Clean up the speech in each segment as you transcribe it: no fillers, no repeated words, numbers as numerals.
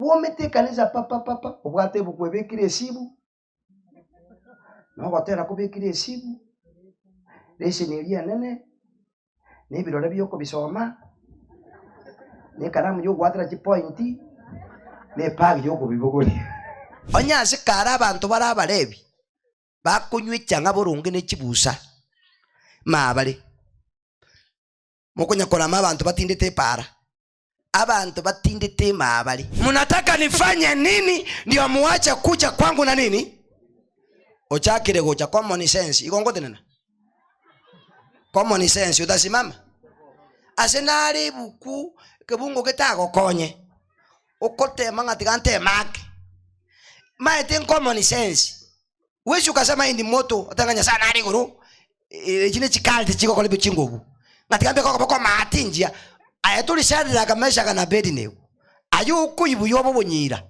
Uomete ekanisa papapapa, obwate ebuku ebekire esibu, nogotera kobekire esibu, leseni eria enene, na ebirore biokobisoma, na ekaramu yogwatera chipointi, na ebag yokobibogoria. Onye ase kare abanto bare abarebi, bakonywa echang'a boronge ne chibusa, mabare. Mokonya korama abanto batindete epaara, abanto batindete emabare. Munataka nifanye nini ndio muache kuja kwangu na nini? Ochakire gocha common sense igo ngotenena? Common sense utasimama? Ase nare ebuku ekebungo getagokonye, okotema ng'a tiga nteme ake. Maete common sense. Huwezi ukasema hii ni moto otebe ng'a Nyasaye nare igoro, echi ne chikari tichigokora ebio chingobu. Ng'a tiga mbeke okoboko amaati nchia. Aye tori Shadraka, Meshaka na Abednego. Aye okoibuya obe obonyira.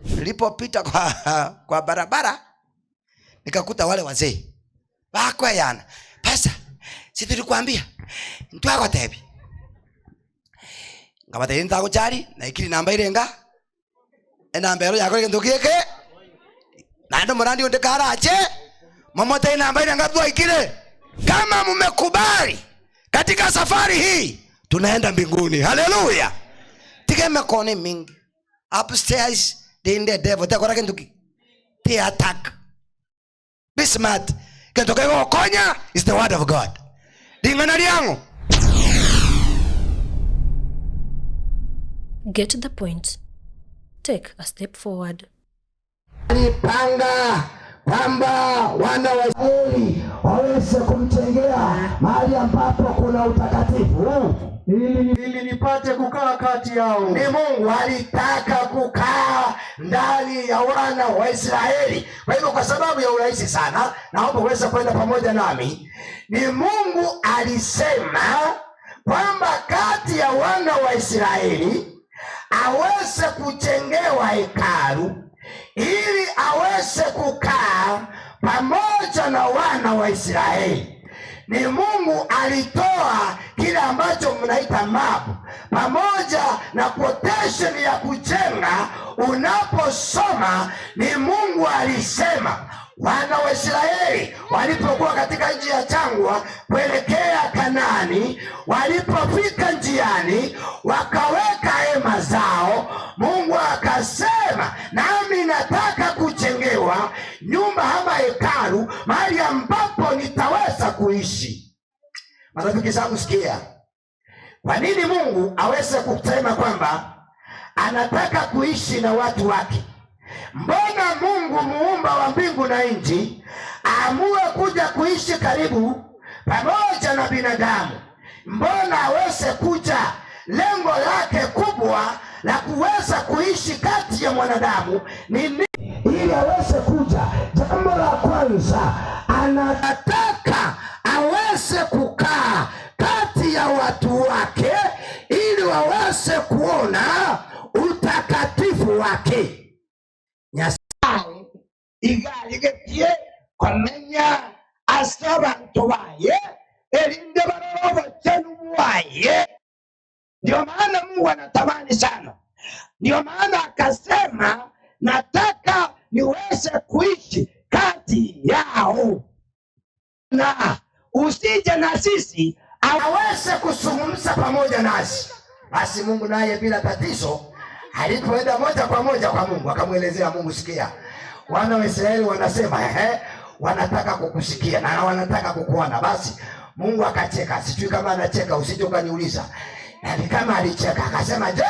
Nilipopita kwa, kwa barabara nikakuta wale wazee bakoeyana, Pastor, si tulikwambia ntwagotebia. Nkabatebia ntagochari naikiri namba irenga Enamba ero yakora egento kieke, naende omorandi onde karache, momotebie enamba ere ng'a twaikire. Kama mumekubali katika safari hii, tunaenda mbinguni. Haleluya! Tiga emekono eminge upstairs, rende edevil tekora gento ki? Te attack. Be smart. Gento kegokonya is the word of God. Ring'ana riang'o? Get the point. Take a step forward. Alipanga kwamba wana wa Israeli waweze kumtengea mahali ambapo kuna utakatifu. Ili nipate kukaa kati yao. Ni Mungu alitaka kukaa ndani ya wana wa Israeli. Kwa hivyo, kwa sababu ya urahisi sana, naomba uweze kwenda pamoja nami. Ni Mungu alisema kwamba kati ya wana wa Israeli aweze kujengewa hekalu ili aweze kukaa pamoja na wana wa Israeli. Ni Mungu alitoa kile ambacho mnaita map pamoja na quotation ya kujenga. Unaposoma ni Mungu alisema wana wa Israeli walipokuwa katika nchi ya jangwa kuelekea Kanaani, walipofika njiani wakaweka hema zao, Mungu akasema, nami nataka kujengewa nyumba ama hekalu, mahali ambapo nitaweza kuishi. Marafiki zangu, sikia, kwa nini Mungu aweze kusema kwamba anataka kuishi na watu wake? Mbona Mungu muumba wa mbingu na nchi aamue kuja kuishi karibu pamoja na binadamu? Mbona aweze kuja? Lengo lake kubwa la kuweza kuishi kati ya mwanadamu ni nini? Ili aweze kuja, jambo la kwanza anataka aweze kukaa kati ya watu wake ili waweze kuona utakatifu wake. Nyasaye igarigetie komenya ase abanto baye erinde barore obochenu bwaye. Ndio maana Mungu anatamani sana, ndio maana akasema nataka niweze kuishi kati yao, na usije na sisi aweze kuzungumza pamoja nasi. Basi Mungu naye bila tatizo alipoenda moja kwa moja kwa Mungu akamwelezea Mungu, sikia, wana wa Israeli wanasema ehe, wanataka kukusikia na wanataka kukuona. Basi Mungu akacheka, sijui kama anacheka, usije ukaniuliza, na ni kama alicheka, akasema, je,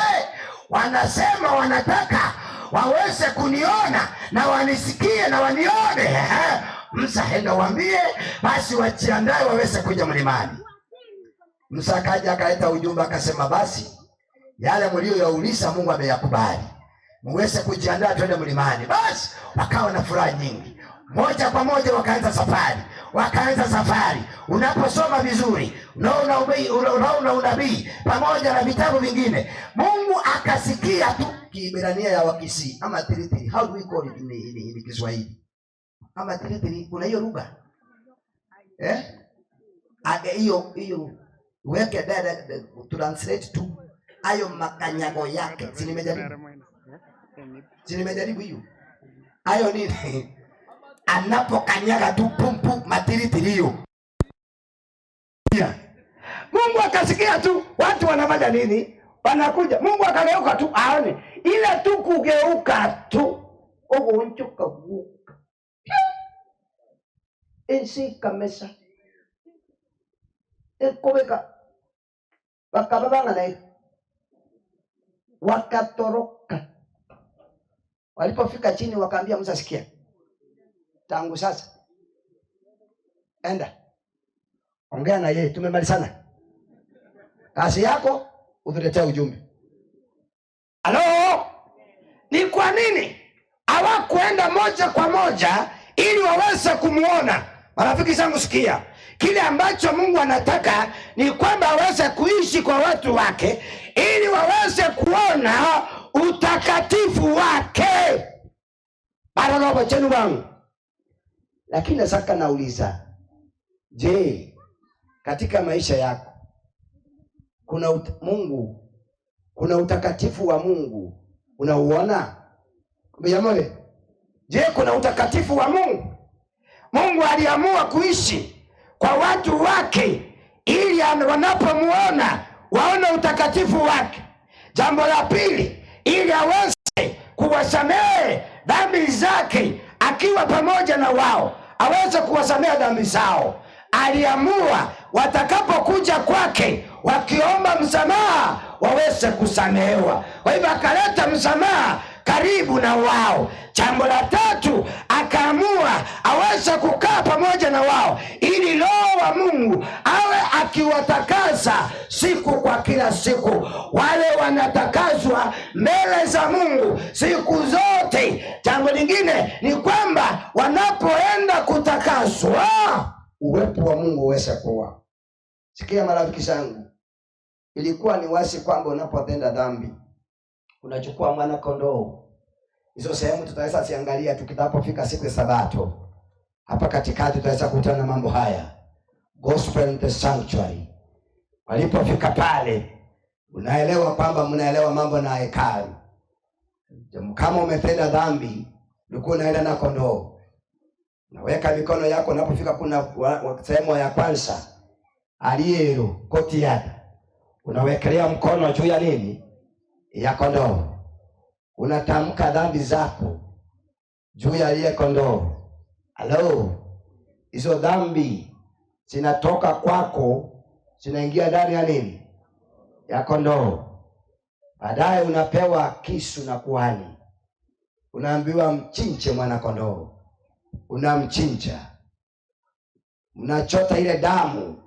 wanasema wanataka waweze kuniona na wanisikie na wanione? Ehe, Musa, enda waambie basi wajiandae waweze kuja mlimani. Musa akaja akaleta ujumbe akasema, basi yale mlioyauliza Mungu ameyakubali, muweze kujiandaa twende mlimani. Basi wakawa na furaha nyingi, moja kwa moja wakaanza safari, wakaanza safari. Unaposoma vizuri unaona unaona unabii pamoja na vitabu vingine. Mungu akasikia tu Kiebrania ya Wakisii ama tiritiri, how do we call it in Kiswahili? Ama tiritiri, kuna hiyo lugha eh? Hiyo hiyo weke dada translate tu ayo makanyago yake, si nimejaribu Si nimejaribu hiyo. Hayo nini? Anapokanyaga tu pumpu matiritirio. Mungu akasikia tu watu wanafanya nini? Wanakuja. Mungu akageuka tu aone. Ile tu kugeuka tu ogonchoka guka. Ensi kamesa. Ekobeka. Wakababanga naye. Wakatoroka. Walipofika chini wakaambia Musa, sikia, tangu sasa enda ongea na yeye, tumemalizana. Kazi yako utuletee ujumbe. Halo, ni kwa nini hawakuenda moja kwa moja ili waweze kumuona? Marafiki zangu, sikia, kile ambacho Mungu anataka ni kwamba aweze kuishi kwa watu wake ili waweze kuona utakatifu wake. Baraloba chenu wangu. Lakini sasa nauliza, je, katika maisha yako kuna Mungu, kuna utakatifu wa Mungu unauona? Jamani, je, kuna utakatifu wa Mungu? Mungu aliamua kuishi kwa watu wake ili wanapomuona waone utakatifu wake. Jambo la pili, ili aweze kuwasamehe dhambi zake akiwa pamoja na wao, aweze kuwasamehe dhambi zao. Aliamua watakapokuja kwake wakiomba msamaha waweze kusamehewa. Kwa hivyo akaleta msamaha karibu na wao. Jambo la tatu, akaamua aweze kukaa pamoja na wao ili Roho wa Mungu awe akiwatakasa siku kwa kila siku. Wale wanatakaswa mbele za Mungu siku zote. Jambo lingine ni kwamba wanapoenda kutakaswa, uwepo wa Mungu uweze kuwa. Sikia marafiki zangu, ilikuwa ni wazi kwamba unapotenda dhambi unachukua mwana kondoo. Hizo sehemu tutaweza ziangalia tukitapofika siku ya Sabato. Hapa katikati tutaweza kukutana na mambo haya. Gospel in the sanctuary. Walipofika pale, unaelewa kwamba mnaelewa mambo na hekalu. Kama umetenda dhambi, ulikuwa unaenda na kondoo. Unaweka mikono yako, unapofika kuna sehemu ya kwanza, aliero kotiada. Unawekelea mkono juu ya nini? Ya kondoo. Unatamka dhambi zako juu ya aliye kondoo. Halo, hizo dhambi zinatoka kwako zinaingia ndani ya nini? Ya kondoo. Baadaye unapewa kisu na kuhani, unaambiwa mchinje mwana kondoo. Unamchinja, mnachota ile damu,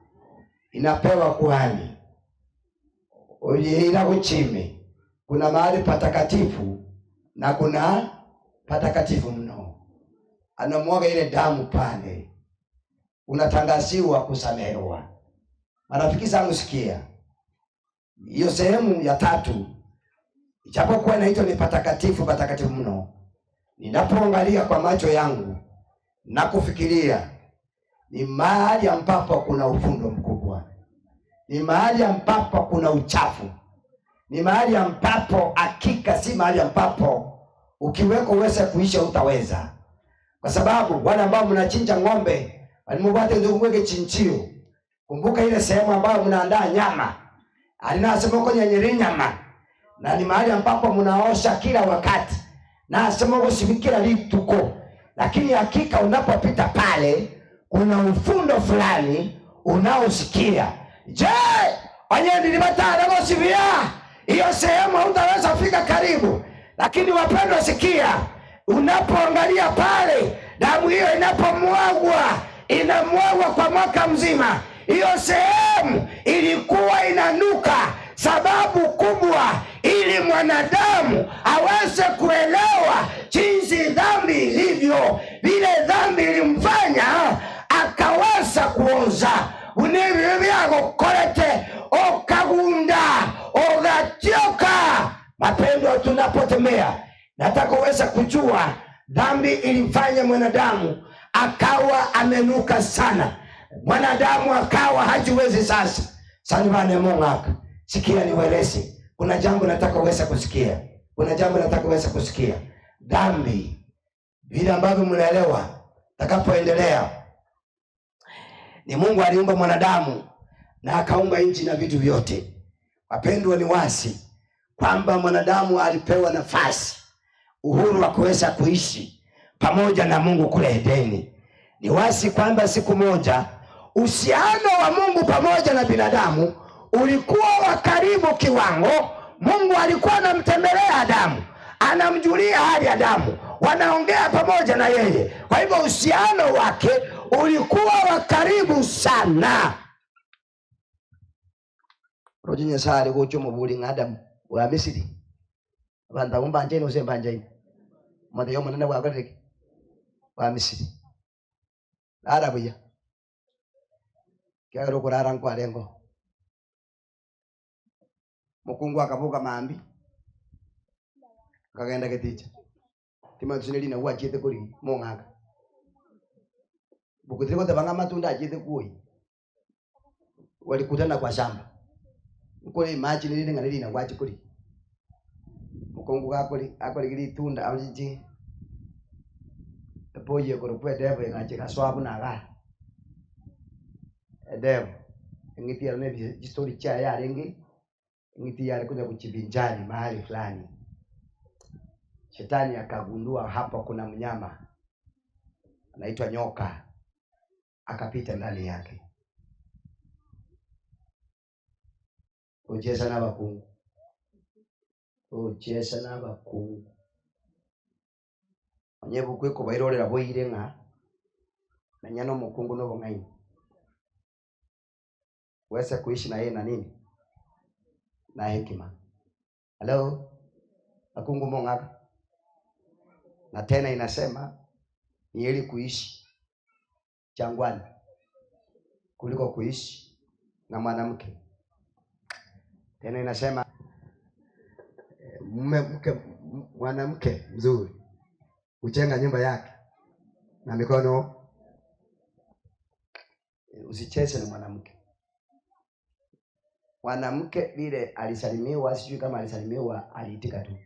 inapewa kuhani. Uliila uchime. Kuna mahali patakatifu na kuna patakatifu mno. Anamwaga ile damu pale, unatangaziwa kusamehewa. Marafiki zangu, sikia, hiyo sehemu ya tatu, ijapokuwa inaitwa ni patakatifu, patakatifu mno, ninapoangalia kwa macho yangu na kufikiria, ni mahali ambapo kuna ufundo mkubwa, ni mahali ambapo kuna uchafu, ni mahali ambapo hakika si mahali ambapo ukiweko uweze kuisha utaweza. Kwa sababu wale ambao mnachinja ng'ombe, walimubate ndugu mweke chinchio. Kumbuka ile sehemu ambayo mnaandaa nyama. Alinasema kwenye nyeri nyama. Na ni mahali ambapo mnaosha kila wakati. Na asema usifikira lituko. Lakini hakika unapopita pale kuna ufundo fulani unaosikia. Je, onye nilibatana ngosivia? Hiyo sehemu hautaweza kufika karibu. Lakini wapendwa, sikia, unapoangalia pale damu hiyo inapomwagwa, inamwagwa kwa mwaka mzima. Hiyo sehemu ilikuwa inanuka. Sababu kubwa ili mwanadamu aweze kuelewa jinsi dhambi ilivyo, vile dhambi ilimfanya akaweza kuoza. Univyo kolete okagunda ogatioka. Mapendo, tunapotembea nataka uweze kujua dhambi ilimfanya mwanadamu akawa amenuka sana, mwanadamu akawa hajiwezi sasa. Sanibane Mungu, sikia niwaeleze, kuna jambo nataka uweze kusikia. Kuna jambo nataka uweze kusikia. Dhambi, vile ambavyo mnaelewa, takapoendelea ni Mungu aliumba mwanadamu na akaumba nchi na vitu vyote. Wapendwa, ni wasi kwamba mwanadamu alipewa nafasi, uhuru wa kuweza kuishi pamoja na Mungu kule Edeni. Ni wasi kwamba siku moja uhusiano wa Mungu pamoja na binadamu ulikuwa wa karibu kiwango. Mungu alikuwa anamtembelea Adamu, anamjulia hali Adamu, wanaongea pamoja na yeye. Kwa hivyo uhusiano wake ulikuwa wa karibu sana. Rojo Nyasaye ali kucha mubuli Adamu wa Misiri abantu abo mbanjaini ose mbanjaini mwatheyo munene wakorereki wa Misiri rara buya kiagera okorara nkwarengo mukungu akabuka mambi akagenda geticha timatusine lina wachiete kuri mong'aka bukutire goteba ng'a matunda achiete kuoyi walikutana kwa shamba nkore imagine rire ng'a lina wachi kuri mukungu gakori akorigiri itunda achichi epoyi ekoro edevo egacha egasoa buna igaa edevo eng'iti ero na chistori chiaye yarenge eng'iti yare kuja kuchivinjari mahali fulani. Shetani akagundua hapa kuna mnyama anaitwa nyoka, akapita ndani yake. Uchesa na bakungu, uchesa na bakungu onye bukweko bairorera boire ng'a menya no mukungu no bong'aini uweze kuishi na yeye na nini na hekima. Hello, bakungu mong'aka. Na tena inasema ni heri kuishi jangwani kuliko kuishi na mwanamke. Tena inasema mume mke mwanamke mzuri hujenga nyumba yake na mikono. Usicheze na mwanamke. Mwanamke vile alisalimiwa, sijui kama alisalimiwa, aliitika tu,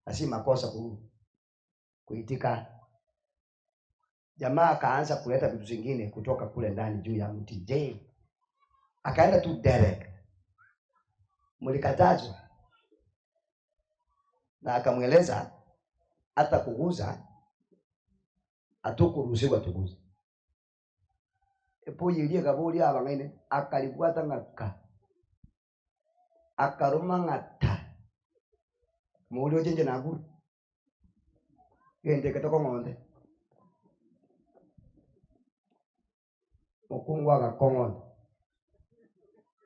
na si makosa kuitika. Jamaa akaanza kuleta vitu zingine kutoka kule ndani juu ya mti. Je, akaenda tu direct, mlikatazwa, na akamweleza hata kuguza hatukuruhusiwa tuguze. Epo yilie kabuli abang'aine akalibwata ng'aka akaruma ng'ata muli ochenje nakuru gende ketoko ng'onde mukungu agakong'onda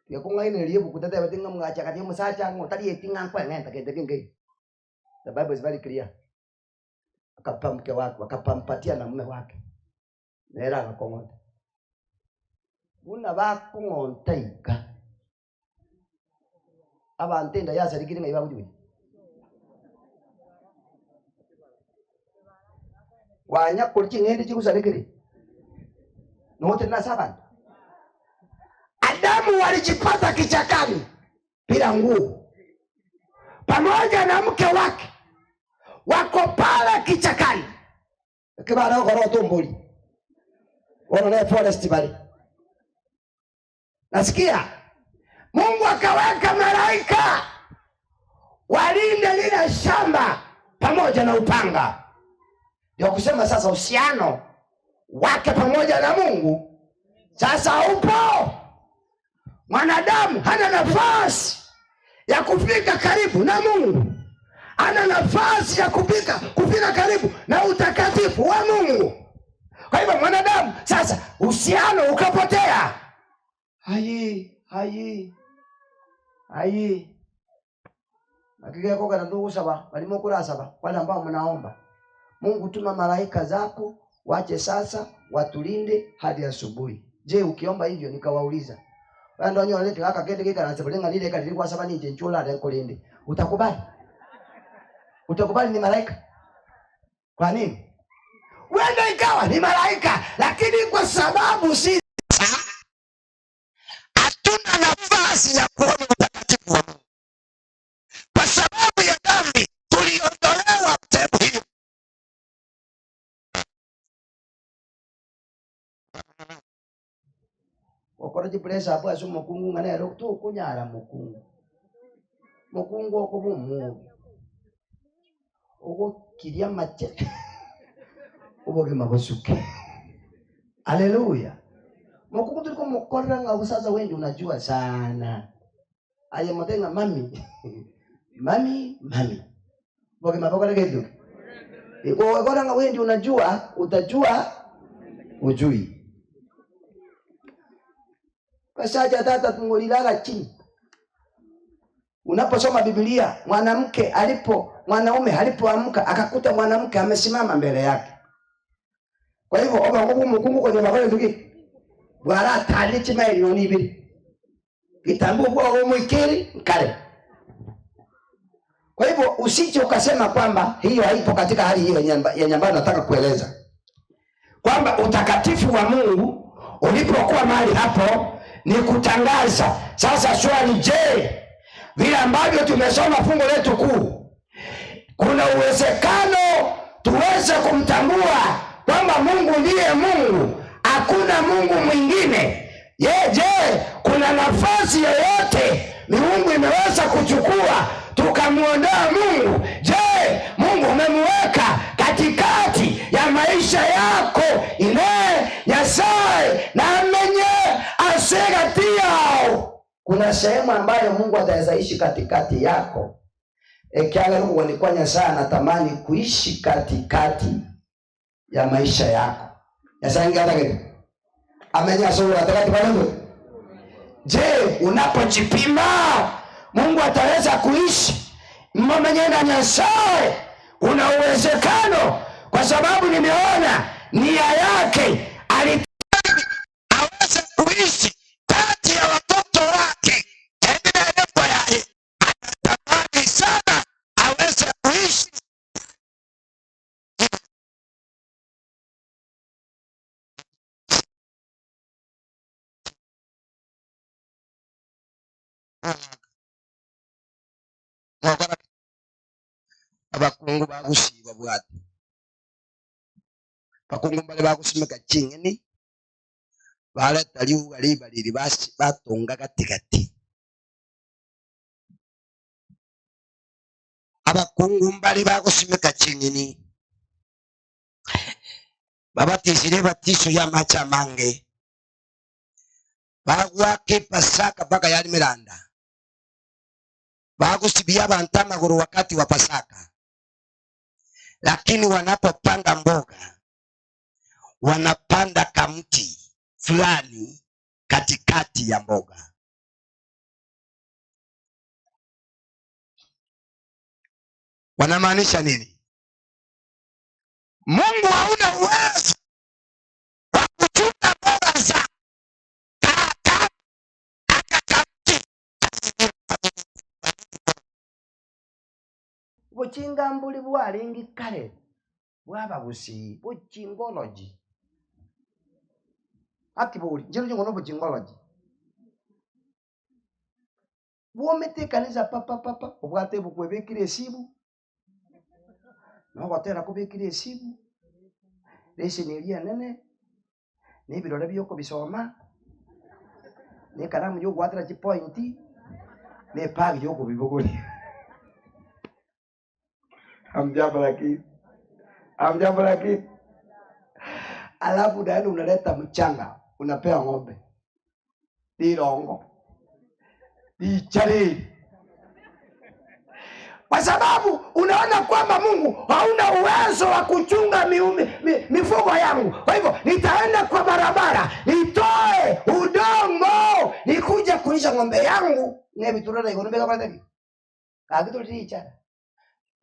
gekong'ainereria ebuku tatebeti ng'a mwacha kati omosacha ng'o tarieti ng'a nkweng'enta kende kengei. The Bible is very clear. Akapa mke wake, akapampatia na mume wake. Nera agakong'onda. Buna bakong'onta iga. Abantu enda yasarikire ng'a ibagochi. Wanya kori ching'ende chigusarikire. Note na sabantu. Adamu walijipata kichakani bila nguo pamoja na mke wake, wako pale kichakani kibara okoro tumburi wono ne forest bali. Nasikia Mungu akaweka malaika walinde lile shamba pamoja na upanga. Ndio kusema sasa uhusiano wake pamoja na Mungu sasa upo. Mwanadamu hana nafasi ya kufika karibu na Mungu, hana nafasi ya kufika karibu na utakatifu wa Mungu. Kwa hivyo mwanadamu sasa uhusiano ukapotea. Hayi, hayi, hayi. Hakika kwa ndugu saba, walimokula saba, wale ambao mnaomba. Mungu tuma malaika zako wache sasa watulinde hadi asubuhi. Je, ukiomba hivyo nikawauliza. Wewe ndio nyoa lete aka kende kika na sebulenga lile kali kwa saba nije nchola ndio kulinde. Utakubali? Utakubali ni malaika? Kwa nini? Wenda ikawa ni malaika, lakini kwa sababu sisi hatuna nafasi ya kuona utakatifu wa Mungu. Kwa sababu ya dhambi Gokora chipresa apo ase omokungu ng'a nere tokonyara mokungu. Mokungu okoba omobi. Ogokiria amache obogima bosuke. Haleluya. Mokungu turi komokorera ng'a sasa wewe ndio unajua sana. Aye motenga mami. Mami, mami. Bogima bokora kintu. Gokora ng'a wewe ndio unajua, utajua ujui. Basaja tata tungolilala chini. Unaposoma Biblia, mwanamke alipo, mwanaume alipoamka akakuta mwanamke amesimama mbele yake. Kwa hivyo oba ngumu mukungu kwenye makole tuki. Bwara tali chima ilioni ibiri. Kitambo kwa mwikiri kale. Kwa hivyo usije ukasema kwamba hiyo haipo katika hali hiyo yenye ambayo nataka kueleza. Kwamba utakatifu wa Mungu ulipokuwa mahali hapo ni kutangaza. Sasa swali, je, vile ambavyo tumesoma fungu letu kuu, kuna uwezekano tuweze kumtambua kwamba Mungu ndiye Mungu, hakuna Mungu mwingine? Je, kuna nafasi yoyote miungu imeweza kuchukua tukamuondoa Mungu? Je, Mungu umemweka katikati ya maisha yako ine Nyasaye na amenye asigatiao? Kuna sehemu ambayo Mungu ataweza ishi katikati yako. Ekiaga Mungu alikuwa Nyasaye anatamani kuishi katikati ya maisha yako. Nyasaye ngataka amenya sura katikati kwa Mungu. Je, unapojipima Mungu ataweza kuishi mmenye na Nyasaye? Kuna uwezekano, kwa sababu nimeona nia yake alitaka aweze kuishi kati ya watoto wake. Anatamani sana aweze kuishi. Abakungu bagusiba bwati. Bakungu mbale bagusimika chingeni. Baleta liuga libalili basi batonga katikati. Abakungu mbale bagusimika chingeni. Babatizire batiso ya macha mange. Bagwake Pasaka mpaka yali miranda. Bagusibia abantu amaguru wakati wa Pasaka. Lakini wanapopanda mboga wanapanda kamti fulani katikati ya mboga. Wanamaanisha nini? Mungu hauna uwezo wa kuchunga mboga za Buchinga mbuli bwalingi kale bwaba busi buchingology akibuli njiro jingo no buchingology bwomete kanisa papa papa obwate bukwebekire esibu nogotera kubekire esibu leseni nene n'ebirore byokubisoma n'ekaramu y'ogwatira chipointi n'epagi y'okubibugulia. Hamjambo lakini. Hamjambo lakini. Alafu unaenda unaleta mchanga, unapea ng'ombe. Lirongo. Lichari. Kwa sababu unaona kwamba Mungu hauna uwezo wa kuchunga mifugo yangu. Kwa hivyo nitaenda kwa barabara, nitoe udongo, nikuje kulisha ng'ombe yangu. Nebiturara iko mbega pale. Kakitu lichara.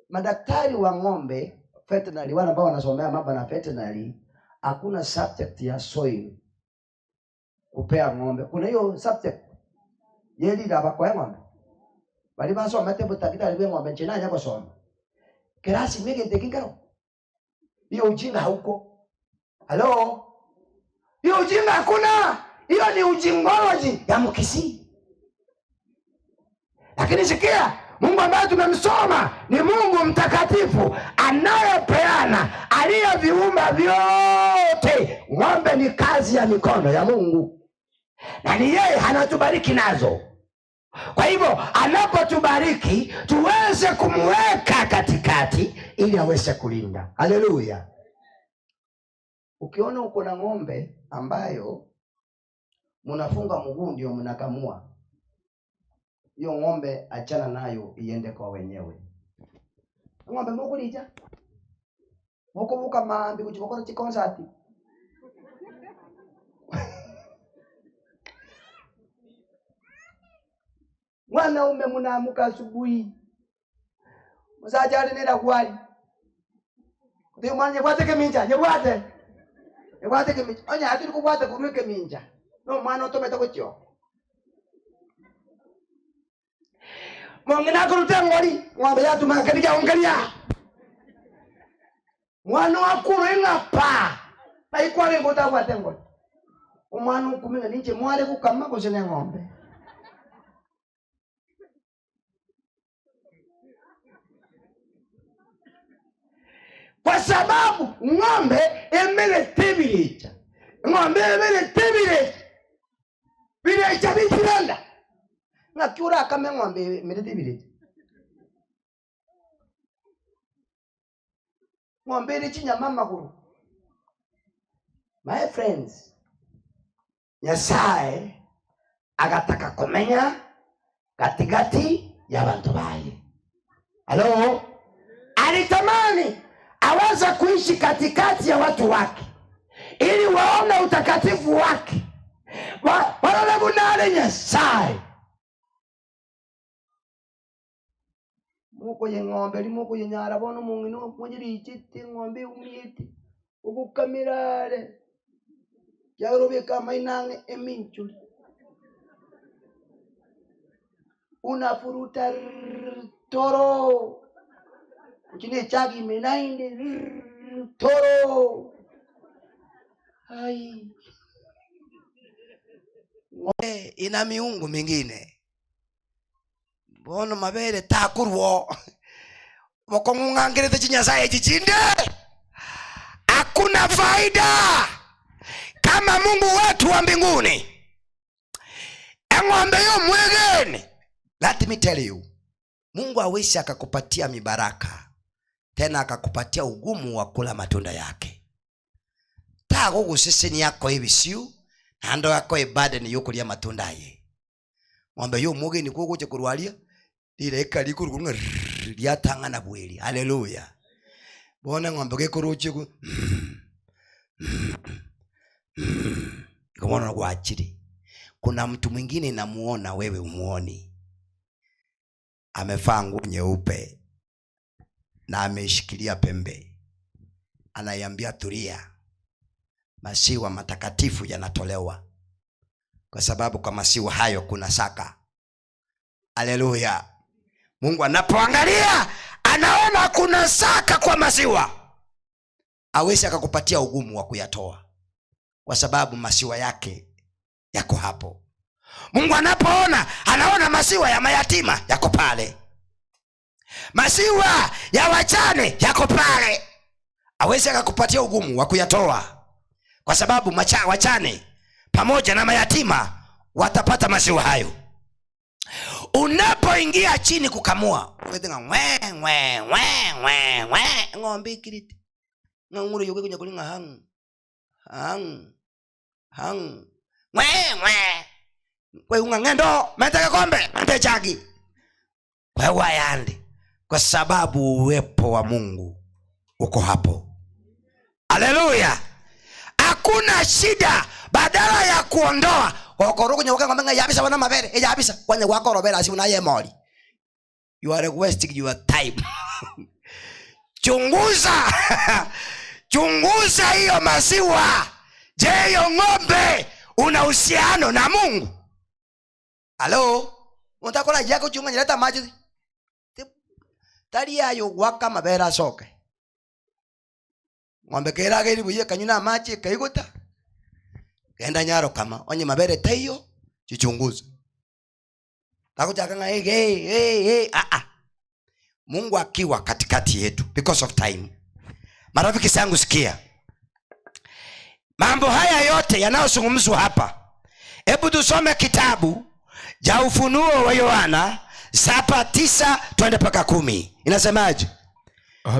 Madaktari wa ng'ombe veterinary, wale ambao wanasomea mambo na veterinary, hakuna subject ya soil kupea ng'ombe. Kuna hiyo subject yeli la kwa ng'ombe. Bali basoma te butakitari bwe ng'ombe nchina nya kusoma. Kirasi mege tekingaro. Hiyo ujinga hauko. Hello? Hiyo ujinga hakuna. Hiyo ni ujingology ya Mkisii. Lakini sikia, Mungu ambaye tumemsoma ni Mungu mtakatifu anayepeana, aliyeviumba vyote. Ng'ombe ni kazi ya mikono ya Mungu. na ni yeye anatubariki nazo. Kwa hivyo anapotubariki tuweze kumweka katikati ili aweze kulinda. Haleluya! Ukiona uko na ng'ombe ambayo mnafunga mguu ndio mnakamua, hiyo ng'ombe achana nayo iende kwa wenyewe. Ng'ombe mukulija mukubuka mambi kuchikokora chikonsati mwanaume munaamuka asubuhi musacha ali nera kwali kuti mwana nyebwate keminja nyebwate nyebwate keminja onya atiri kubwate kurwe keminja no mwana otomete kuchio mwongena kurute ngori ng'ombe yatuma kabija ongelia mwana wakuru ing'apa aikwale ngotabwate ngori omwana okumenga ninche mwale kukama kusene ng'ombe. Kwa sababu ng'ombe emelete birecha, ng'ombe emelete birecha, birecha bichiranda ng'akiura akame ng'ombe emelete birecha, ng'ombe eri chinyama maguru. My friends, Nyasaye agataka kumenya katikati ya bantu baye. Halo, alitamani aweze kuishi katikati ya watu wake ili waone utakatifu wake, waone bunale Nyasaye. Muko ye ng'ombe limuko ye nyara bono mungino mujiri ichiti ng'ombe umieti ugukamirare kyarobeka mainange eminchuli unafuruta toro uchine chagi menainde toro ai ina miungu mingine bono mabere takurwo bokong'ang'erete chinyasaye chichinde hakuna faida kama Mungu wetu wa mbinguni eng'ombe yo mwegene. Let me tell you, Mungu hawezi akakupatia mibaraka tena akakupatia ugumu wa kula matunda yake. Tagugusisini yako ibisiu ando yako ibade ni yokulia matunda ye. Ng'ombe yo mugeni kuguche kurwaria lireka likurunga lyatangana bweli. Haleluya. Bona ng'ombe gekuruche ku kumona gwachiri. Kuna mtu mwingine namuona wewe umuoni, amevaa nguo nyeupe na ameishikilia pembe, anaiambia tulia, masiwa matakatifu yanatolewa, kwa sababu kwa masiwa hayo kuna saka. Haleluya. Mungu anapoangalia anaona kuna saka kwa masiwa, hawezi akakupatia ugumu wa kuyatoa, kwa sababu masiwa yake yako hapo. Mungu anapoona anaona masiwa ya mayatima yako pale, masiwa ya wachane yako pale, hawezi akakupatia ugumu wa kuyatoa, kwa sababu wachane pamoja na mayatima watapata masiwa hayo. Unapoingia chini kukamua, unatenga we we we we we ng'ombe ikiriti ng'ang'uru yoke kunya kulinga hang hang hang we we kwe ung'ang'endo meteke kombe mete chagi kwe wayande, kwa sababu uwepo wa Mungu uko hapo. Haleluya. Hakuna shida. Badala ya kuondoa okoro kunyoka ng'ombe yabisa wana mabere yabisa kwanya gwakorobera si unaye mori, you are wasting your time. Chunguza chunguza hiyo maziwa. Je, hiyo ng'ombe una uhusiano na Mungu? Halo, unataka yako chunga nyeleta maji tari ayo gwaka mabera soke ng'ombe kerage ribuye kanyuna maji kaigota genda nyaro kama onye mabere taiyo chichunguze takuchaka nga hey hey hey a a. Mungu akiwa katikati yetu, because of time. Marafiki zangu sikia, mambo haya yote yanayozungumzwa hapa Hebu tusome kitabu cha Ufunuo wa Yohana 7:9 twende mpaka 10. Inasemaje?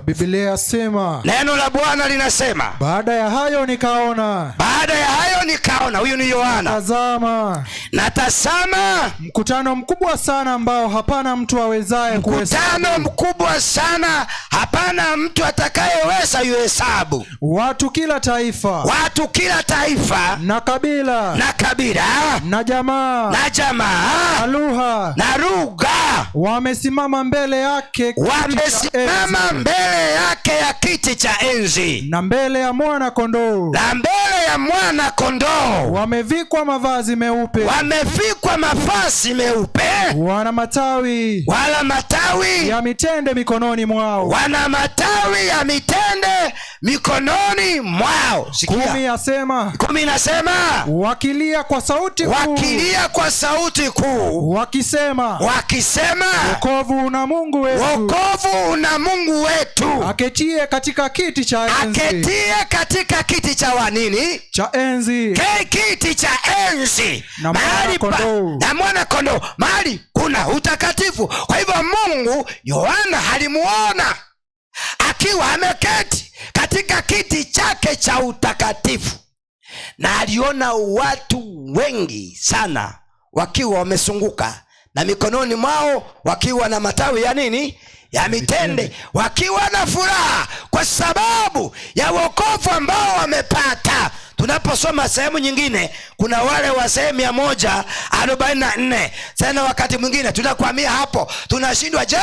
Biblia yasema, neno la Bwana linasema, baada ya hayo nikaona, baada ya hayo nikaona, huyu ni Yohana, tazama, na tazama, mkutano mkubwa sana ambao hapana mtu awezaye kuhesabu, mkutano mkubwa sana hapana mtu atakayeweza kuhesabu, watu kila taifa, watu kila taifa, na kabila, na kabila, na jamaa, na jamaa, na lugha, na lugha, wamesimama mbele yake, wamesimama mbele yake ya kiti cha enzi, na mbele ya mwana kondoo, na mbele ya mwana kondoo, wamevikwa mavazi meupe, wamevikwa mavazi meupe, wana matawi, wala matawi ya mitende mikononi mwao, wana matawi ya mitende mikononi mwao. Sikia. 10 yasema, 10 inasema, wakilia kwa sauti kuu, wakilia kwa sauti kuu, wakisema, wakisema, wokovu una Mungu wetu, wokovu una Mungu wetu, aketie katika kiti cha enzi, aketie katika kiti cha wanini, cha enzi, kiti cha enzi, na mwana kondoo, na mwana kondoo, mahali kuna utakatifu. Kwa hivyo Mungu, Yohana alimuona akiwa ameketi katika kiti chake cha utakatifu, na aliona watu wengi sana wakiwa wamesunguka na mikononi mwao wakiwa na matawi ya nini, ya mitende, wakiwa na furaha kwa sababu ya wokovu ambao wamepata. Tunaposoma sehemu nyingine kuna wale wa sehemu 144. Tena wakati mwingine tunakwamia hapo, tunashindwa, je,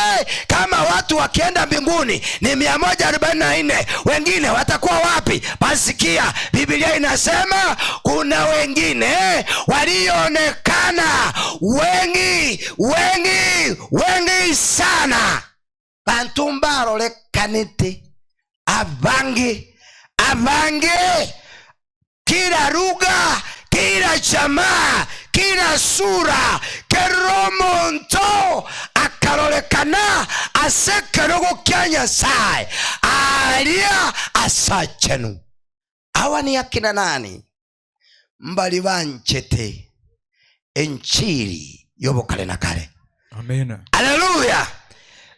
kama watu wakienda mbinguni ni 144, wengine watakuwa wapi? Basi Biblia inasema kuna wengine walioonekana wengi wengi wengi sana, bantu mbarolekanite abangi abangi, kila lugha, kila jamaa, kila sura, keromonto akarolekana asekerogo kya Nyasaye alia asachenu. Hawa ni akina nani? Mbali banchete enchiri yobokale na kale. Amen. Haleluya.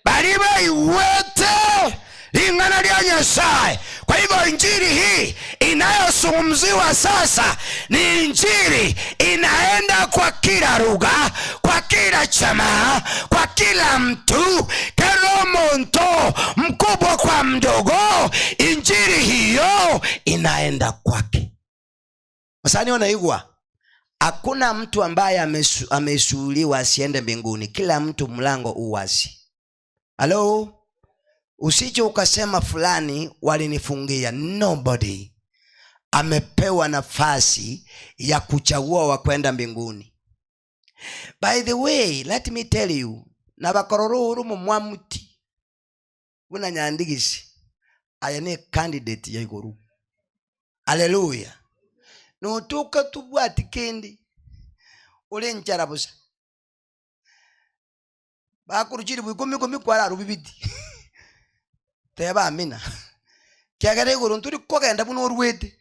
Bali baiwete lingana lya Nyasaye. Kwa hivyo injili hii inayozungumziwa sasa ni injili inaenda kwa kila lugha, kwa kila jamaa, kwa kila mtu, keromonto mkubwa kwa mdogo, injili hiyo inaenda kwake. Wasani wanaigwa, hakuna mtu ambaye amesuuliwa asiende mbinguni. Kila mtu mlango uwazi. Hello? Usije ukasema fulani walinifungia. Nobody amepewa nafasi ya kuchagua wa kwenda mbinguni. By the way, let me tell you, na bakororo urumu mwamuti buna nyandigisi aya ne candidate ya iguru. Hallelujah. Nutuka tubwati kendi ule nchara busa bakuruchiri bwikumi kumi kwara rubibiti teba amina kiagere iguru nturi kogenda buno orwete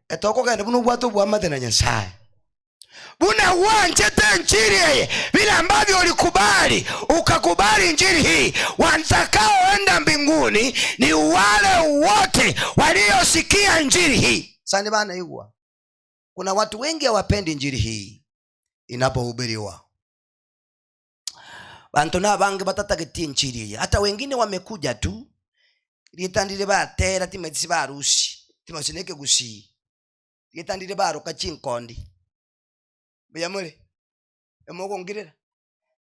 etokogenda buno bwato bwa matena Nyasaye buna wanjete injili hii vile ambavyo ulikubali ukakubali injili hii. Watakaoenda mbinguni ni wale wote waliosikia injili hii. Sasa bana igwa, kuna watu wengi hawapendi injili hii inapohubiriwa. Bantu na bangi batatageti injili hii. Hata wengine wamekuja tu litandire batera timetsi barusi timasineke gusi litandire baruka chinkondi buyamule emogongirira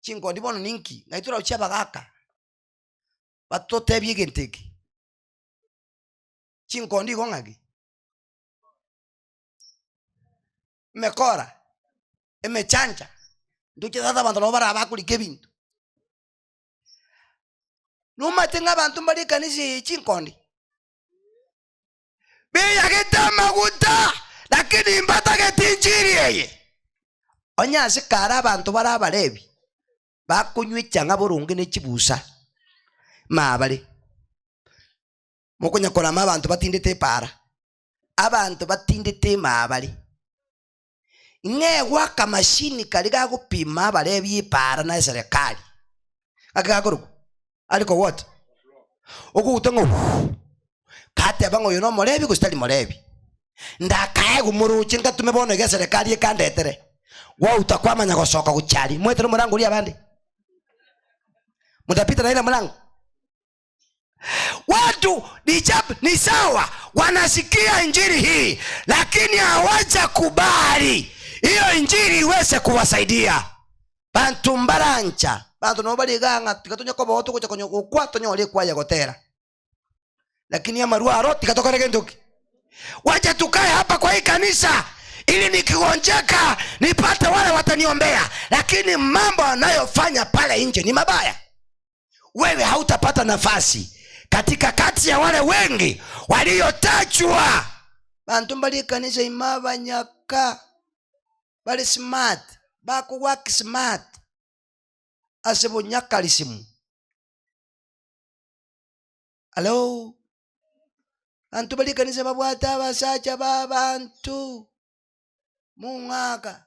chinkondi bono ninki naitura ucha bagaka batotebye genteki chinkondi gongagi mekora emechanja nduche tata bantu no bara bakulike bintu numatenga bantu mbali kanisa chinkondi beyageta maguta lakini mbatageti injili yeye onyasi kara abantu barabalebi bakunywa echanga burungi nechibusa mabale mukunyakorama abantu batindete para abantu batindete mabale. Ng'egwa akamashini kari gagopima abarebi epara na eserekari. Ng'aki gakorokwa? Ariko what? Ogoguta ng'a kateba ng'a oyo na omorebi gose tari morebi. Ndakaegwa moroche nkatume bono iga eserekari ekandetere. Gwauta kwamanya gosoka gochia aria. Mwetere omorango oria abande. Mutapita na ile mlango. Watu ni sawa wanasikia injili hii, lakini hawajakubali hiyo injili iweze kuwasaidia. Bantu mbarancha, bantu no baliganga tikatonya ko boto gocha konyo gokwa tonyore kwaya gotera. Lakini ya marua ro tikatokore kentuki. Wacha tukae hapa kwa hii kanisa ili nikigonjeka nipate wale wataniombea, lakini mambo anayofanya pale nje ni mabaya. Wewe hautapata nafasi katika kati ya wale wengi waliotajwa. Bantu mbali kanisa imabanyaka bali smart, bako work smart, asebonyakalisimu. Hello, bantu bali kanisa babwata abasacha ba bantu mungaka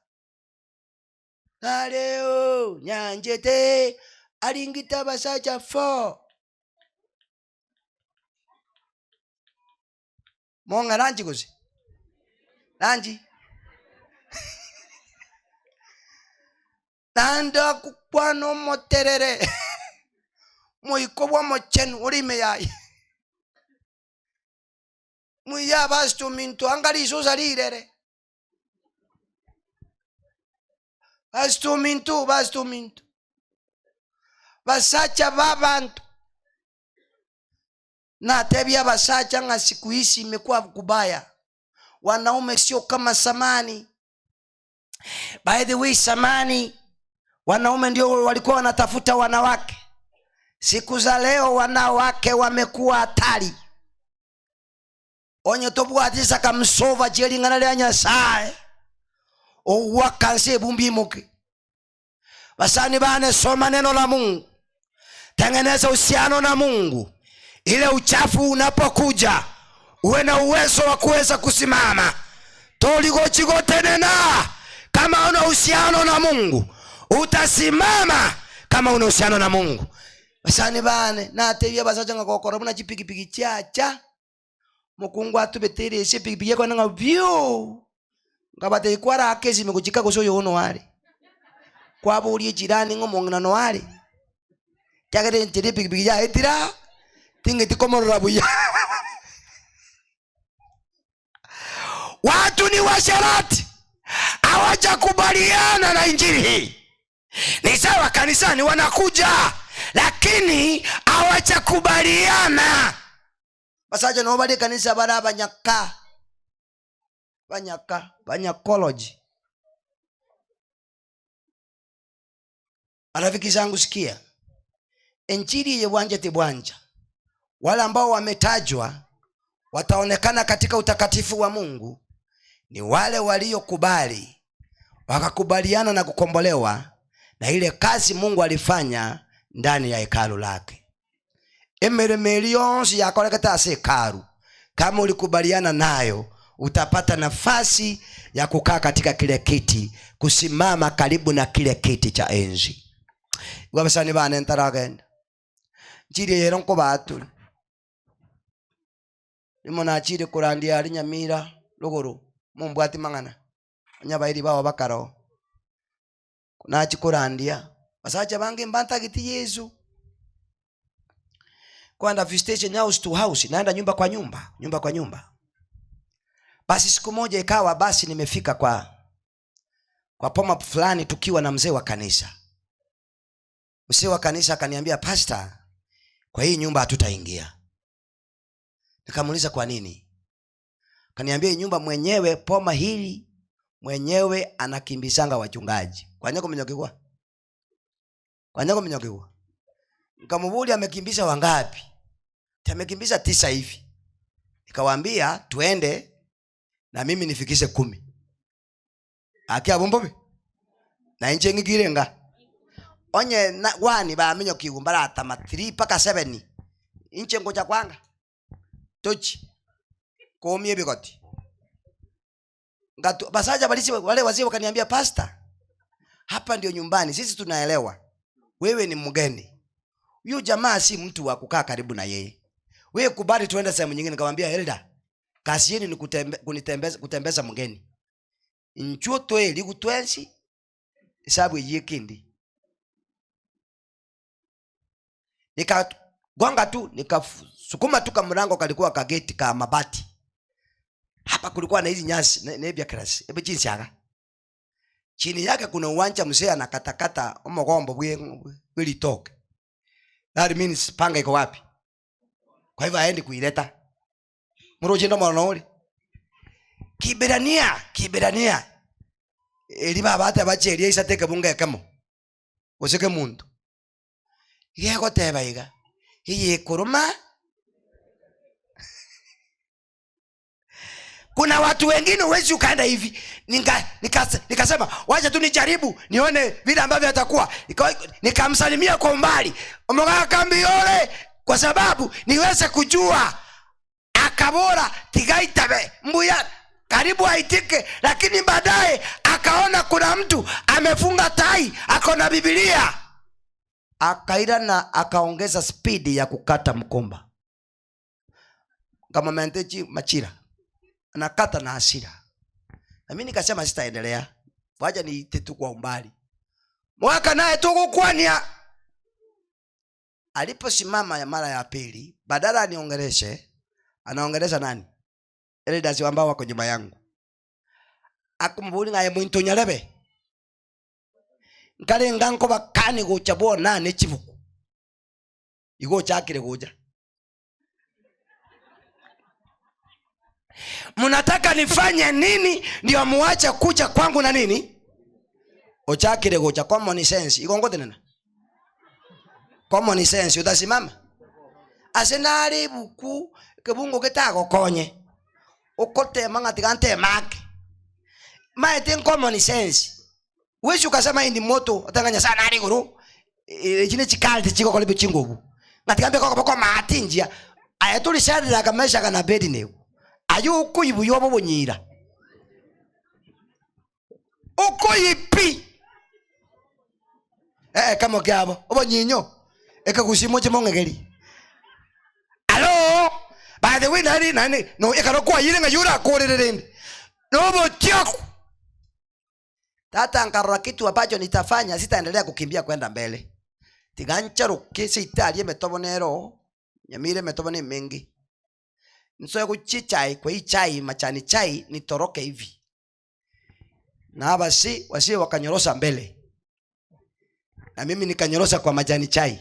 naleo nyanjete alingita abasacha 4 monga lanji kuzi lanji nanda kukwana omoterere moiko bwa mochenu orime yaye mwiya bastumintu angalisosa lirere bastumintu basacha babantu na tebia basacha nga siku hizi imekuwa kubaya. Wanaume sio kama samani. By the way, samani wanaume ndio walikuwa wanatafuta wanawake. Siku za leo wanawake wamekuwa hatari. Onye tobwatisa kamsova jelingana lya Nyasaye. Owakanse bumbi muke. Basani bane, soma neno la Mungu. Tengeneza uhusiano na Mungu. Ile uchafu unapokuja uwe na uwezo wa kuweza kusimama. Toligochigotenena. Kama una uhusiano na Mungu utasimama. Kama una uhusiano na Mungu. Basani bane, natebia basacha ngakokora muna chipikipiki chacha. Mukungu atubetere ese pikipiki yako nanga vyu. Ngabate ikwara akezi mikuchika koso yono wale. Kwabo ulie jirani ngomongna no wale. Chagere ntere pikipiki ya etira. Tinge tikomorora buya. Watu ni washerati. Hawajakubaliana na injili hii. Ni sawa kanisani wanakuja, lakini hawajakubaliana. Basaja no bali kanisa bara banyaka. Banyaka, banyakology. Marafiki zangu sikia. Injili ye bwanja te bwanja. Wale ambao wametajwa wataonekana katika utakatifu wa Mungu ni wale waliokubali, wakakubaliana na kukombolewa na ile kazi Mungu alifanya ndani ya hekalu lake. Emeremeri yonse yakoreketa ase hekalu. Kama ulikubaliana nayo, utapata nafasi ya kukaa katika kile kiti, kusimama karibu na kile kiti cha enzi. Wabasani bane ntaragenda. Njiri yero nko batuli. Nimo nachire kurandia ari Nyamira ruguru mumbwati mang'ana. Nyabairi bao bakaro. Nachikurandia. Basacha bange mbantagiti Yesu. Kwanda visitation house to house, naenda nyumba kwa nyumba, nyumba kwa nyumba. Basi siku moja ikawa basi nimefika kwa poma fulani tukiwa na mzee wa kanisa. Mzee wa kanisa akaniambia, Pastor, kwa hii nyumba hatutaingia. Nikamuuliza kwa nini? Akaniambia hii nyumba mwenyewe, poma hili mwenyewe anakimbizanga wachungaji. Kwa nyako mnyokigwa? Kwa nyako mnyokigwa? Nikamubuli amekimbiza wangapi? Amekimbiza 9 hivi. Nikawaambia tuende na mimi nifikishe 10. Akia bombobe. Na inje ngigirenga. Onye na wani ba menyo kigumbara atama 3 paka 7. Inche ngoja kwanga. Tochi. Komie bigoti. Ngatu, basaja balisi wale wazee wakaniambia, "Pastor, hapa ndio nyumbani, sisi tunaelewa. Wewe ni mgeni. Huyu jamaa si mtu wa kukaa karibu na yeye. Wewe kubali tuende sehemu nyingine." Nikamwambia, "Elder, kazi yenu ni kunitembeza, kutembeza mgeni. Nchuo tweli kutwensi sababu yikindi." Nikagonga tu, nikasukuma tu kamlango kalikuwa kageti ka mabati. Hapa kulikuwa na hizi nyasi na na class. Ebe jinsi aga. Chini yake kuna uwanja, mzee anakatakata omogombo bwe bwelitoke. That means panga iko wapi? Kwa hivyo aendi kuileta. Muroje ndo mwana uli. Kiberania, Kiberania. Eli baba ata bacheria isateke bunga kamo. Oseke muntu. Igegoteba iga. Iye kuruma. Kuna watu wengine huwezi ukaenda hivi. Nikasema wacha tu nijaribu nione vile ambavyo atakuwa. Nikamsalimia kwa umbali. Omogaka kambiore kwa sababu niweze kujua. Akabora tigaitabe mbuya karibu aitike, lakini baadaye akaona kuna mtu amefunga tai, ako na Biblia. Akaira na akaongeza spidi ya kukata mkomba. Kama menteji machira. Anakata na hasira. Na mimi nikasema sitaendelea. Wacha niite tu kwa umbali. Mwaka naye tukukwania. Aliposimama ya mara ya pili, badala aniongeleshe, anaongelesha nani? Elders ambao wako nyuma yangu. Akumbuli ngaye muntu nyarebe. Nkalenga nko bakani gocha bona ne chibuku. Igo chakire goja. Mnataka nifanye nini ndio muache kuja kwangu na nini? Ochakire gocha common sense. Iko ngote nena. Common sense utasimama. Asenari buku kebungo ketago konye. Ukote manga tigante make. Maete common sense. Wewe ukasema hii ni moto, utanganya sana ari guru. Chine chikalti chiko kolibe chingobu. Ngatikambe kwa kwa matinjia. Aya tulishadira kamesha kana bedi newu. Ayo ukuyibu yobo bonyira. Ukuyipi. Kama kyabo, obonyinyo. Ekagushimo chimongegeri. Hello. By the way, nani nani no ekarokwa yire nga yura korererende. No botyoku. Tata nkarora kitu ambacho nitafanya, sitaendelea kukimbia kwenda mbele. Tigancharuke sitalie metobonero, nyamire metobone mengi. Nsoe kuchichai kwa hii chai machani chai nitoroke hivi. Na basi wasi wakanyorosa mbele. Na mimi nikanyorosa kwa majani chai.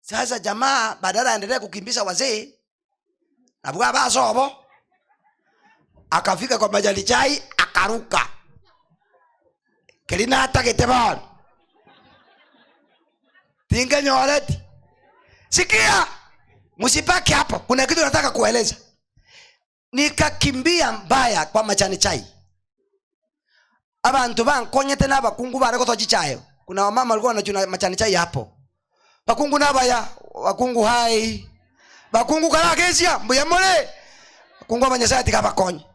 Sasa jamaa badala aendelee kukimbiza wazee na bwa basobo akafika kwa majani chai akaruka. Kelina atagete bon. Tinga nyoreti. Sikia! Msipake hapo. Kuna kitu nataka kueleza. Nikakimbia mbaya kwa majani chai. Abantu bankonyete n'abakungu bareko tochichayo. Kuna wamama walikuwa wanachuna majani chai hapo. Bakungu nabaya, bakungu hai. Bakungu karakesia, mbuya mole. Bakungu abanyesaya tikabakonye.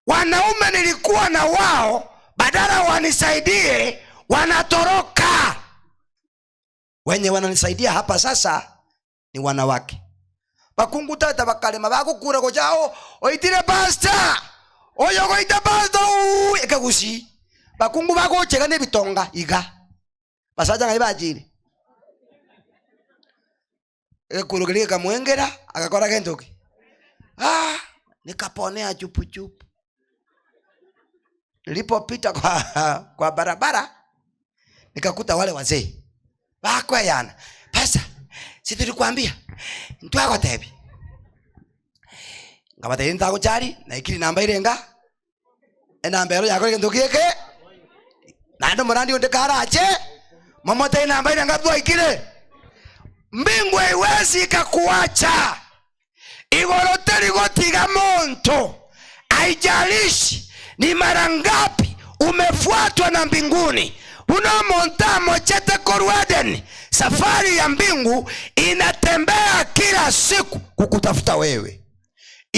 Wanaume nilikuwa na wao, badala wanisaidie, wanatoroka. Wenye wananisaidia hapa sasa ni wanawake. Bakungu tata bakalema bakukura kojao, oitire pastor. Oyo goita pastor, ekagusi. Bakungu bagochega nebitonga iga. Basaja ngai bajire. Ekurugeria kamwengera akakora kentoki. Nikaponea chupu chupu. Nilipopita kwa barabara nikakuta wale wazee. Bakweyana. Pasa, si tulikwambia ntwako tebi. Ngabate ntago chari na ikiri namba irenga. Enamba ero yakore kentoki eke. Nando murandi onde karache. Mamote namba irenga twaikire. Mbingu haiwezi ikakuacha. Igoro teligotiga muntu. Haijalishi ni mara ngapi umefuatwa na mbinguni. Unamonta mochete korwaden. Safari ya mbingu inatembea kila siku kukutafuta wewe.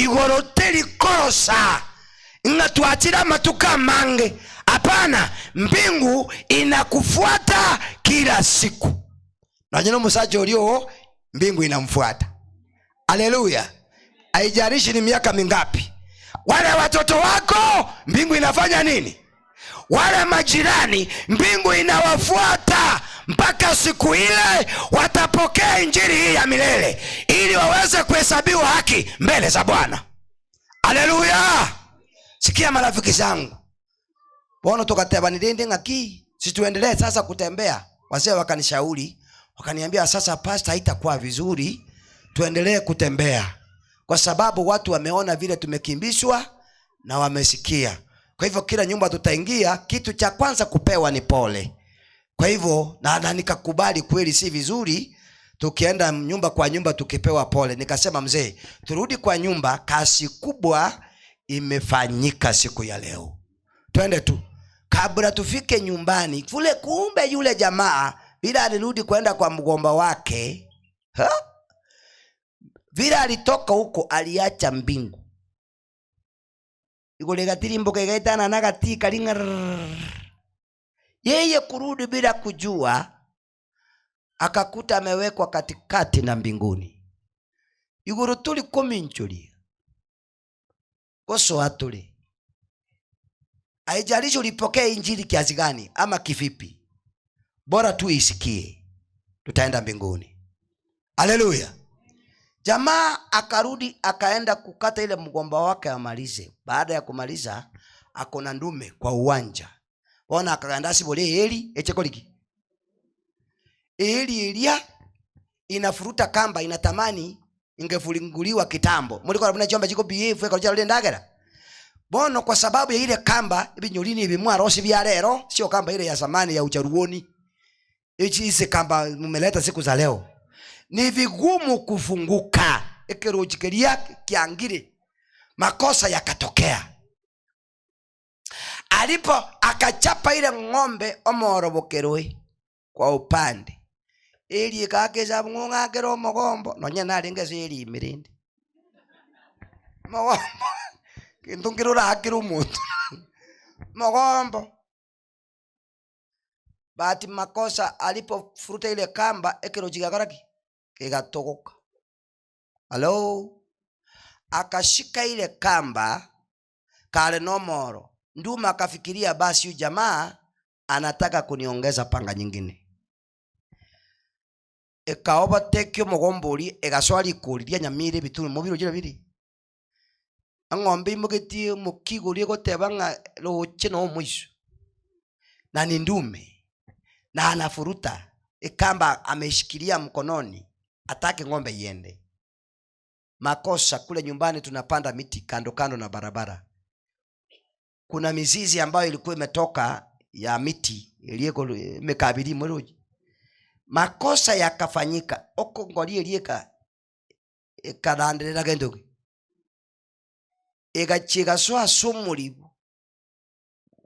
Igoro telikorosa ng'atuachira matuka mange. Hapana, mbingu inakufuata kila siku. Najina musacha ulio mbingu inamfuata. Haleluya. Haijalishi ni miaka mingapi. Wale watoto wako mbingu inafanya nini? Wale majirani mbingu inawafuata mpaka siku ile watapokea injili hii ya milele ili waweze kuhesabiwa haki mbele za Bwana. Haleluya. Sikia marafiki zangu, bono tukateba nilinde ngaki, si tuendelee sasa kutembea. Wazee wakanishauri, wakaniambia sasa pastor, haitakuwa vizuri tuendelee kutembea kwa sababu watu wameona vile tumekimbishwa na wamesikia. Kwa hivyo kila nyumba tutaingia, kitu cha kwanza kupewa ni pole. Kwa hivyo na nikakubali kweli si vizuri tukienda nyumba kwa nyumba tukipewa pole. Nikasema mzee, turudi kwa nyumba, kasi kubwa imefanyika siku ya leo. Twende tu. Kabla tufike nyumbani, kule kumbe yule jamaa bila alirudi kwenda kwa mgomba wake. Ha? Vile alitoka huko aliacha mbingu. Igole gatirimbo kegaitana na gatika ringa. Yeye kurudi bila kujua akakuta amewekwa katikati na mbinguni. Iguru tuli kominchuli. Koso atuli. Haijalishi ulipokea injili kiasi gani ama kivipi, bora tu isikie, tutaenda mbinguni. Haleluya. Jamaa akarudi akaenda kukata ile mgomba wake amalize. Baada ya kumaliza akona ndume kwa uwanja. Bona akaganda sibole eli echekoliki. Eli elia inafuruta kamba, inatamani ingefulinguliwa kitambo. Mulikuwa mna chomba chiko behave kwa chalo ndagera. Bono kwa sababu ya ile kamba ibinyulini ibimwa rosi bya lero, sio kamba ile ya zamani ya ucharuoni. Hichi hizi kamba mmeleta siku za leo. Ni vigumu kufunguka. Ekerojikeria kiangire. Makosa yakatokea. Alipo akachapa ile ng'ombe omorobokerwe kwa upande. Ili ikakeza ng'ong'akero omogombo nonya naringe seri imirindi. Mogombo. Kintu ngirura akiru muntu. Mogombo. Bahati makosa alipofuruta ile kamba ekerojikakaraki kigatogoka. Hello. Akashika ile kamba kale no moro. Nduma akafikiria basi huyu jamaa anataka kuniongeza panga nyingine. Ekaoba tekyo mogombori egaswali kuriria nyamire bituru mobiro jira biri. Ang'ombe imugeti mukiguri goteba ng'a roche no mwisho. Na ni ndume. Na anafuruta ikamba ameshikilia mkononi atake ng'ombe iende. Makosa kule nyumbani tunapanda miti kando kando na barabara. Kuna mizizi ambayo ilikuwa imetoka ya miti iliyeko imekabili mweroji. Makosa yakafanyika oko ngorie lieka ekaranderera gendoge. Egachiga soa somuri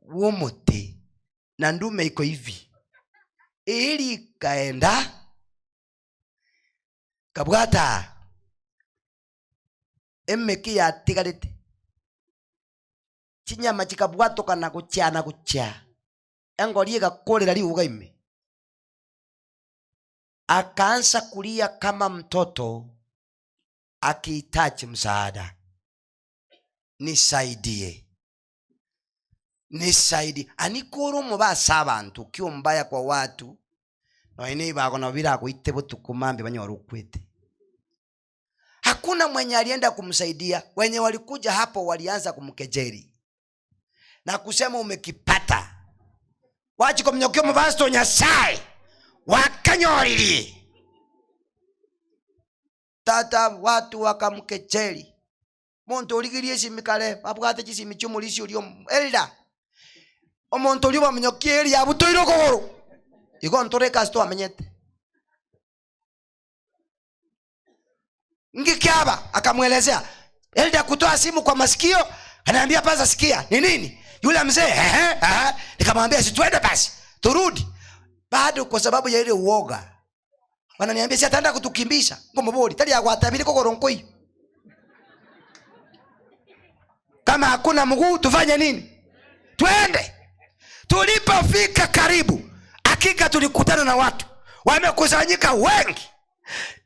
womote na ndume iko hivi. Ili kaenda kabwata emeki ya tigarete. Chinyama chikabwatoka na kucha na kucha. Engori igakorera riuga ime. Akaanza kulia kama mtoto akihitaji msaada. Nisaidie. Nisaidie. Anikuru mubasa abantu kio mbaya kwa watu. No ine bago na bila kuite butukumambe banyoru kwete. Hakuna mwenye alienda kumsaidia. Wenye walikuja hapo walianza kumkejeli na kusema umekipata. Wachi kumnyokia mubasto Nyasaye wakanyoriri. Tata watu wakamkejeli. Muntu origirie simikale abwate chisimi chumulisi ulio elda. Omuntu uri bamunyokie eri yabutoire kogoro. Igo ntore kasto amenyete. Ngikiaba akamwelezea elda kutoa simu kwa masikio, anaambia paza sikia ni nini? Yule mzee ehe ehe, nikamwambia si twende basi turudi. Bado kwa sababu ya ile uoga wananiambia si ataenda kutukimbisha. Ngombo bodi tali ya kwatabiri kogoro nkoi. Kama hakuna mguu tufanye nini? Twende. Tulipofika karibu, hakika tulikutana na watu wamekusanyika wengi.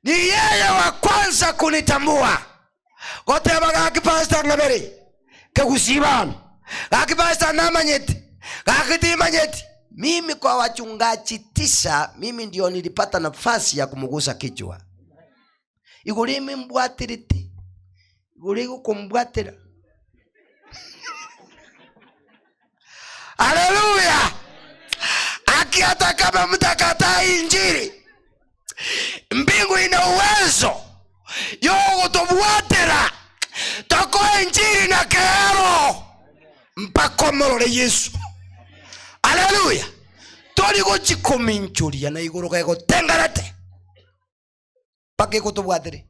Ni yeye wa kwanza kunitambua. Goteba gaki pastor ngabere kegusibana gaki pastor namanyete gakitimanyete. Mimi kwa wachungaji 9 mimi ndio nilipata nafasi ya kumgusa kichwa. Igurimi mbwatiriti iguri gukumbwatira. Haleluya. Aki hata kama mtakataa injili, mbingu ina uwezo yogutubwatira toko injili na kero mpaka omorore Yesu. Haleluya. Tori gochikominchuria na iguru gegotengerete mpaka igutubwatire.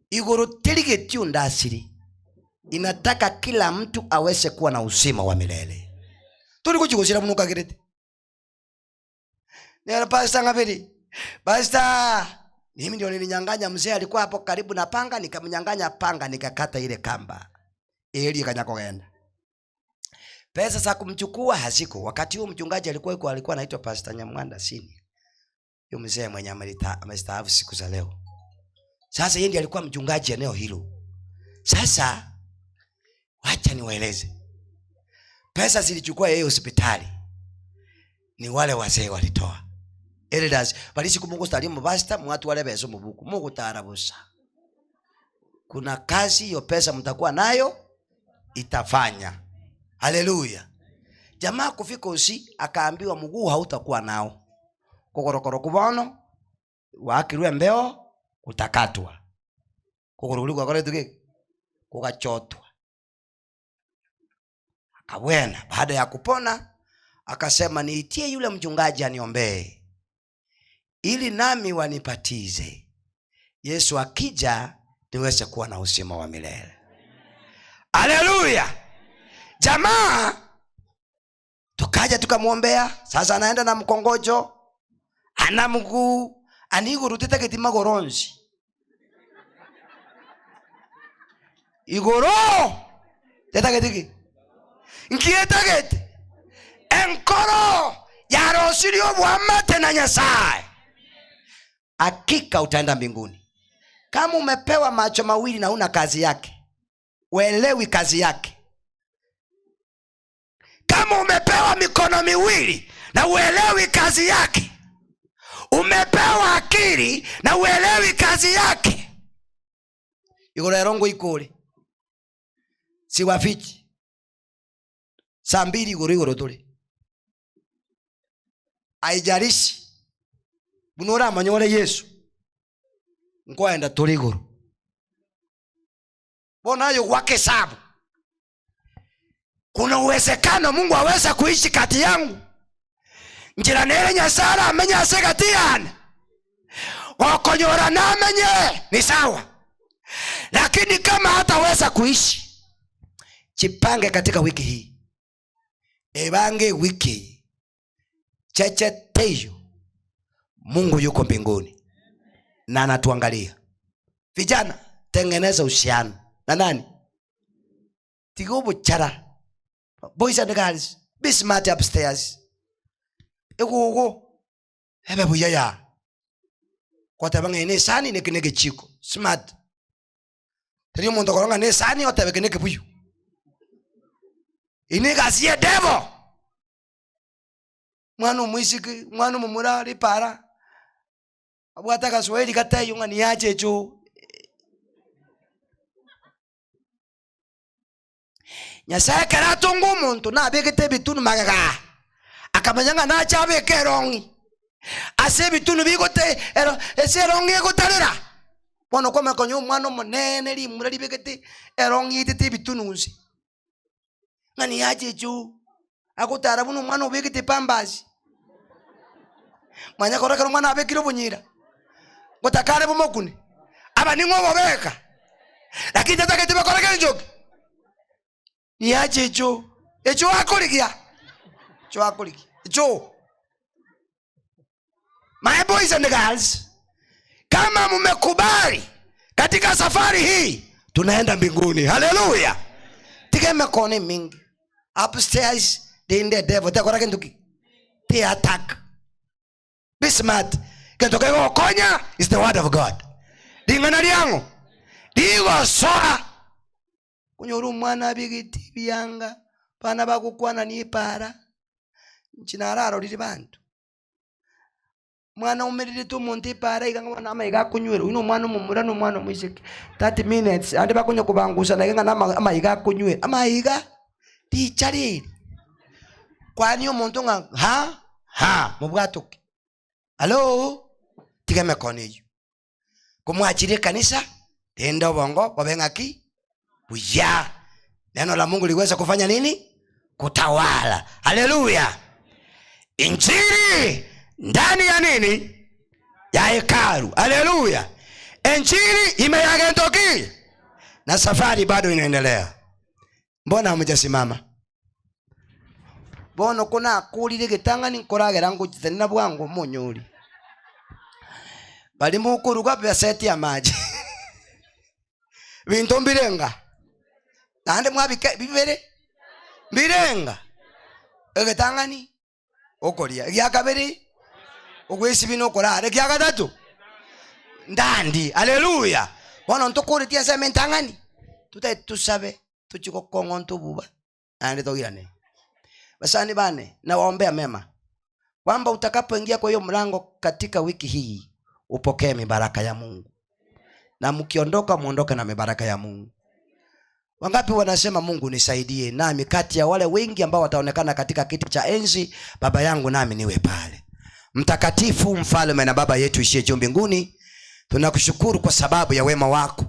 Iguru tirigetio ndasiri, inataka kila mtu aweze kuwa na uzima wa milele. Turi kuchigusira muno kagirete. Nera pastor ngabiri. Pastor, mimi ndio nilinyang'anya mzee alikuwa hapo karibu na panga, nikamnyang'anya panga nikakata ile kamba. Eli kanyakogenda. Pesa za kumchukua haziko. Wakati huo mchungaji alikuwa yuko, alikuwa anaitwa Pastor Nyamwanda Sini. Yule mzee mwenye amestaafu siku za leo. Sasa yeye ndiye alikuwa mchungaji eneo hilo. Sasa wacha niwaeleze. Pesa zilichukua yeye hospitali. Ni wale wazee walitoa. Elders balisi kumungu stalimu pastor mwatu wale beso mubuku. Mungu taarabusa. Kuna kazi hiyo pesa mtakuwa nayo itafanya. Haleluya. Jamaa kufika usi akaambiwa mguu hautakuwa nao. Kokorokoro kubono wakirwe mbeo utakatwa. Kokorokoro kwa kore tuke kukachotwa. Akabwena. Baada ya kupona akasema niitie yule mchungaji aniombee ili nami wanipatize, Yesu akija niweze kuwa na uzima wa milele. Haleluya. Jamaa tukaja tukamwombea. Sasa anaenda na mkongojo, ana mguu anigurutite kitima goronzi igoro tetagetiki nkietagete enkoro yarosirio bwamate na Nyasaye. Hakika utaenda mbinguni. Kama umepewa macho mawili na una kazi yake, uelewi kazi yake. Kama umepewa mikono miwili na uelewi kazi yake, umepewa akili na uelewi kazi yake, igoro erongo ikore siwafichi saa mbili igoro igoro tuli aijarishi bunora amanyore Yesu nkoenda tuli igoro bonayo gwake sabu. Kuna uwezekano Mungu aweza kuishi kati yangu. Njira nere Nyasara amenya ase kati yane. Okonyora namenye ni sawa. Lakini kama hataweza kuishi, jipange katika wiki hii. Ebange wiki. Cheche teyo. Mungu yuko mbinguni na anatuangalia. Vijana, tengeneza uhusiano na nani? Tigobo chara. Boys and girls, be smart upstairs. Ego ebe buya. Kwa tabanga ne sani ne kinege chiko. Smart. Teri muntu koronga ne sani otabe kinege buyu. Ine gasiye devo. Mwana mwisiki, mwana mumura ripara. Abwata kaswahili katayo ngani yache cho. Nyasaye karatunga omuntu nabegete ebitunu magega akamanya ng'a nache abeke erongi ase ebitunu bigote ero ase erongi egotarera bono kwamakonya omwana omonene rimura ribegete erongi etete ebitunu nse ng'a niyache echo agotara buna omwana obegete pambasi manya korekera omwana abekire obonyira gotakare bomokune aba ning'o obobeka lakini tatagete bakorekere enjoki. Niache echo. Echo akorigia. Echo akorigia. Echo. My boys and girls, kama mmekubali katika safari hii Tunaenda mbinguni. Haleluya. Tigeme kone mingi. Upstairs the devil tekora kintu the attack. Be smart. Kintu kegokonya is the word of God. Dingana lyango. Digo soa. Kunyora omwana bigiti byanga bana bagukwana ni para. Nchinararo riri bantu. Mwana umirire tu muntu ipara iganga mwana amaiga akunywera uyu omwana omomura n'omwana omwiseke 30 minutes andi bakunya kubangusa naye nga amaiga akunywera amaiga tichariri kwani omuntu nga ha ha mubwatuke alo tigeme koniyo kumwachire kanisa tenda obongo bobeng'aki buya neno la Mungu liweza kufanya nini? Kutawala. Haleluya. Injili ndani ya nini? Ya hekalu. Haleluya. Injili imeyagendoki na safari bado inaendelea. Mbona hamjasimama? Bono kuna kulire gitangani nkoragera nguchithanina bwangu munyuri. Bali mukuruga beseti ya maji. Bintu mbirenga. Nande mwabike bibere. Mbirenga. Egetangani okoria. Gya kabiri ogwesi bino okorare. Gya gatatu ndandi. Haleluya. Bono ntukuritia sema ntangani. Tutai tusabe tuchikokongo ntububa. Nande togirane. Basani bane na waombea mema. Kwamba utakapoingia kwa hiyo mlango katika wiki hii upokee mibaraka ya Mungu. Na mkiondoka muondoke na mibaraka ya Mungu. Wangapi wanasema Mungu nisaidie nami kati ya wale wengi ambao wataonekana katika kiti cha enzi, baba yangu nami niwe pale. Mtakatifu mfalme na baba yetu ishie juu mbinguni, tunakushukuru kwa sababu ya wema wako.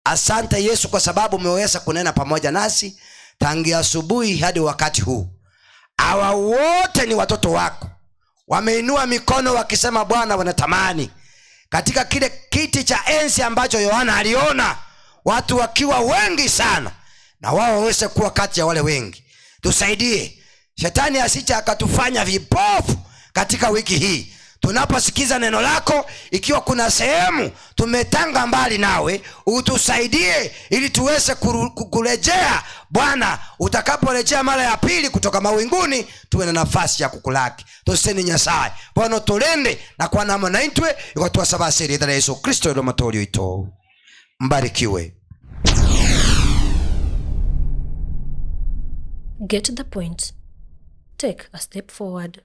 Asante Yesu kwa sababu umeweza kunena pamoja nasi tangia asubuhi hadi wakati huu. Hawa wote ni watoto wako. Wameinua mikono wakisema Bwana wanatamani katika kile kiti cha enzi ambacho Yohana aliona watu wakiwa wengi sana, na wao waweze kuwa kati ya wale wengi. Tusaidie shetani asije akatufanya vipofu katika wiki hii. Tunaposikiza neno lako, ikiwa kuna sehemu tumetanga mbali nawe, utusaidie ili tuweze kurejea. Bwana, utakaporejea mara ya pili kutoka mawinguni, tuwe na nafasi ya kukulaki. Tuseni Nyasaye Bwana tulende na kwa namna na intwe ikatuwasabasiri idara Yesu Kristo ilo matolio ito. Mbarikiwe. Get the point. Take a step forward.